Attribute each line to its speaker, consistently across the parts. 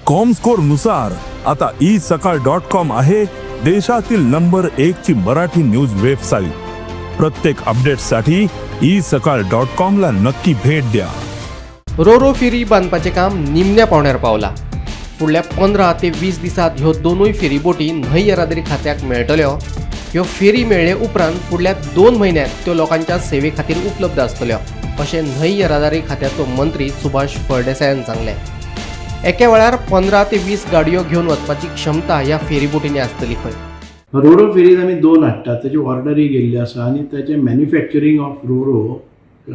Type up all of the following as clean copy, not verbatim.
Speaker 1: Comscore नुसार आता E सकाळ डॉट कॉम आहे देशातील नंबर एक ची मराठी न्यूज वेबसाईट. प्रत्येक अपडेटसाठी ई सकाळ डॉट कॉम ला नक्की भेट द्या.
Speaker 2: रोरो फेरी बांदपाचें काम निमण्या पावंड्यार पावलां. फुडल्या 15 ते 20 दिसांत ह्यो दोनूय फेरी बोटी न्हंय येरादारी खात्याक मेळटल्यो. ह्यो फेरी मेळ्ळे उपरांत फुडल्या 2 म्हयन्यांत त्यो लोकांच्या सेवे खातीर उपलब्ध आसतल्यो, अशें न्हंय येरादारी खात्याचो मंत्री सुभाष फळदेसायान सांगलें. एके वेळार 15 ते 20 गाडयो घेवन वचपाची क्षमता ह्या फेरी बोटींनी आसतली खंय.
Speaker 3: रोरो फेरीज आमी दोन हाडटात. ताची ऑर्डरूय गेल्ली आसा आनी ताचें मॅन्युफॅक्चरींग ऑफ रोरो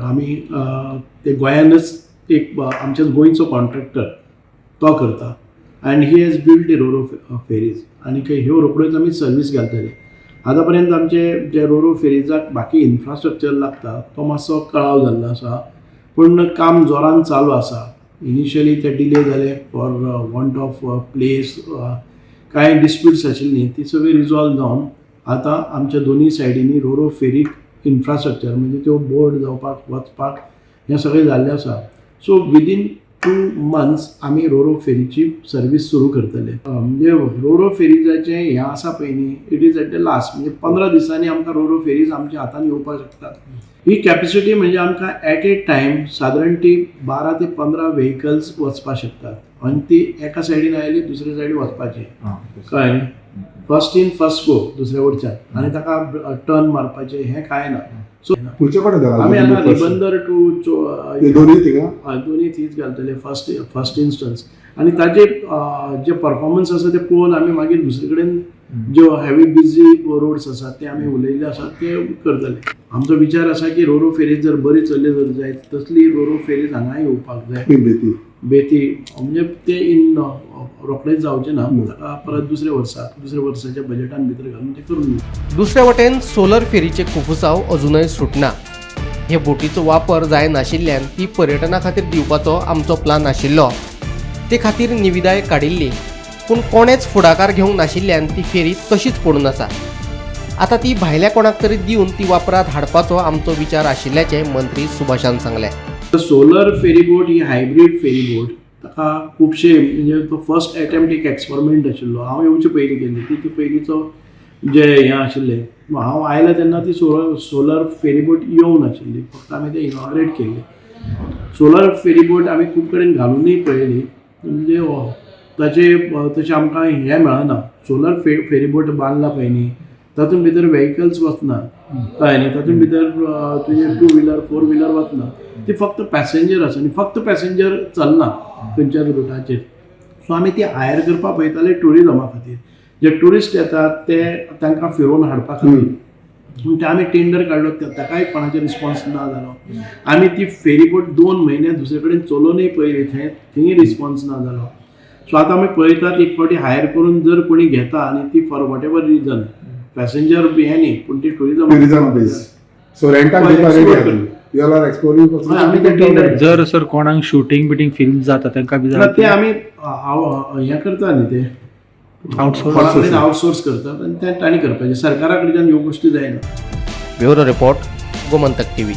Speaker 3: आमी ते गोंयानच एक आमच्याच गोंयचो कॉन्ट्रॅक्टर तो करता and he has build the roro ferries. आनी ह्यो रोखड्योच आमी सर्वीस घालतले. आतां पर्यंत आमचे जे रोरो फेरीजाक बाकी इन्फ्रास्ट्रक्चर लागता, तो मातसो कळाव जाल्लो आसा, पूण काम जोरान चालू आसा. इनिशियली ते डिले जाले फॉर वॉन्ट ऑफ प्लेस. कांय डिस्प्युट्स आशिल्लीं, ती सगळी रिजॉल्व जावन आतां आमच्या दोनूय सायडींनी रोरो फेरीक इन्फ्रास्ट्रक्चर, म्हणजे त्यो बोर्ड जावपाक वचपाक, हें सगळें जाल्लें आसा. सो विदीन 2 मंथ्स आमी रोरो फेरीची सर्वीस सुरू करतले. म्हणजे रोरो फेरीजाचें हें आसा पळय न्ही, it is at the last. म्हणजे 15 दिसांनी आमकां रोरो फेरीज आमच्या हातान येवपाक शकतात. ही कॅपेसिटी म्हणजे आमकां एट ए टायम सादारण ती 12 ते 15 व्हेकल्स वचपाक शकतात आनी ती एका सायडीन आयली, दुसरे सायडीन वचपाची, कळ्ळें न्ही? फर्स्ट इन फर्स्ट गो दुसऱ्या वटच्यान आनी ताका टर्न मारपाचें हें कांय ना. सो
Speaker 4: खंयचे कडेन?
Speaker 3: आमी आतां रिबंदर टू
Speaker 4: ते दोनूय थिंगा?
Speaker 3: हय, दोनूय थंयच घालतले फर्स्ट फर्स्ट इन्स्टन्स आनी ताजे जे परफॉर्मन्स आसा ते पळोवन आमी मागीर दुसरे कडेन ज्यो हेवी बिजी रोड्स आसात, ते आमी उलयल्ले आसात, ते करतले. आमचो विचार आसा की रोरो फेरीज जर बरी चल्ली जर जायत, तसली रोरो फेरीज हांगाय येवपाक जाय.
Speaker 4: बेती.
Speaker 3: बेती. म्हणजे ते इन रोखडेच जावचें ना. ताका परत दुसऱ्या वर्सा, दुसऱ्या वर्साच्या बजेटान भितर घालून ते करून दिवचे.
Speaker 2: दुसऱ्या वटेन सोलर फेरीचे कुफुसाव अजुनय सुटना. हे बोटीचो वापर जायनाशिल्ल्यान ती पर्यटना खातीर दिवपाचो आमचो प्लान आशिल्लो. ते खातीर निविदाय काडिल्ली, पूण कोणेच फुडाकार घेवंक नाशिल्ल्यान ती फेरी तशीच पडून आसा. आतां ती भायल्या कोणाक तरी दिवन ती वापरात हाडपाचो आमचो विचार आशिल्ल्याचें मंत्री सुभाषान सांगलें.
Speaker 3: सोलर फेरीबोट ही हायब्रीड फेरीबोट. ताका खुबशे, म्हणजे तो फर्स्ट एटेम्प्ट एक एक्सपेरिमेंट आशिल्लो. हांव येवचे पयलीं केल्ली ती. ती पयलींचो जे हें आशिल्लें, हांव आयले तेन्ना ती सोलर फेरीबोट येवंक नाशिल्ली. फक्त आमी ते इनॉग्रेट केल्ली. सोलर फेरीबोट आमी खूब कडेन घालुनूय पळयली. म्हणजे ताचे तशें आमकां हें मेळना. सोलर फेरीबोट बांदला पळय न्ही, तातूंत भितर व्हेकल्स वचना, कळ्ळें न्ही? तातूंत भितर तुजें टू व्हिलर, फोर व्हिलर वचना. ती फक्त पॅसेंजर आसा आनी फक्त पॅसेंजर चलना खंयच्याच रुटाचेर. सो आमी ती हायर करपाक पळयताले ट्युरिजमा खातीर, जे ट्युरिस्ट येतात ते तांकां फिरोवन हाडपा खातीर. पूण ते आमी टेंडर काडलो, ताकाय कोणाचो रिस्पॉन्स ना जालो. आमी ती फेरीबोट 2 म्हयने दुसरे कडेन चलोवनूय पळयली, थंय थंय रिस्पॉन्स ना जालो. सो आतां आमी पळयतात, एक फावटी हायर करून जर कोणी घेता आनी ती for what ever reason passenger हें न्ही, पूण ती टुरिजम
Speaker 4: टुरिझम बेस. सो रेंटाक दिवपाक रेडी आहा. You are exploring.
Speaker 3: हय, आमी ते tender
Speaker 5: जर सर कोणाक शुटींग बिटींग फिल्म जाता, तांकां बी
Speaker 3: ना, ते आमी हें करता न्ही, ते
Speaker 5: आउटसोर्स.
Speaker 3: कोणा कडेन आउटसोर्स करतात आनी ते तांणी करपाचें. सरकारा कडच्यान ह्यो गोश्टी जायना.
Speaker 2: Bureau report, Gomantak TV.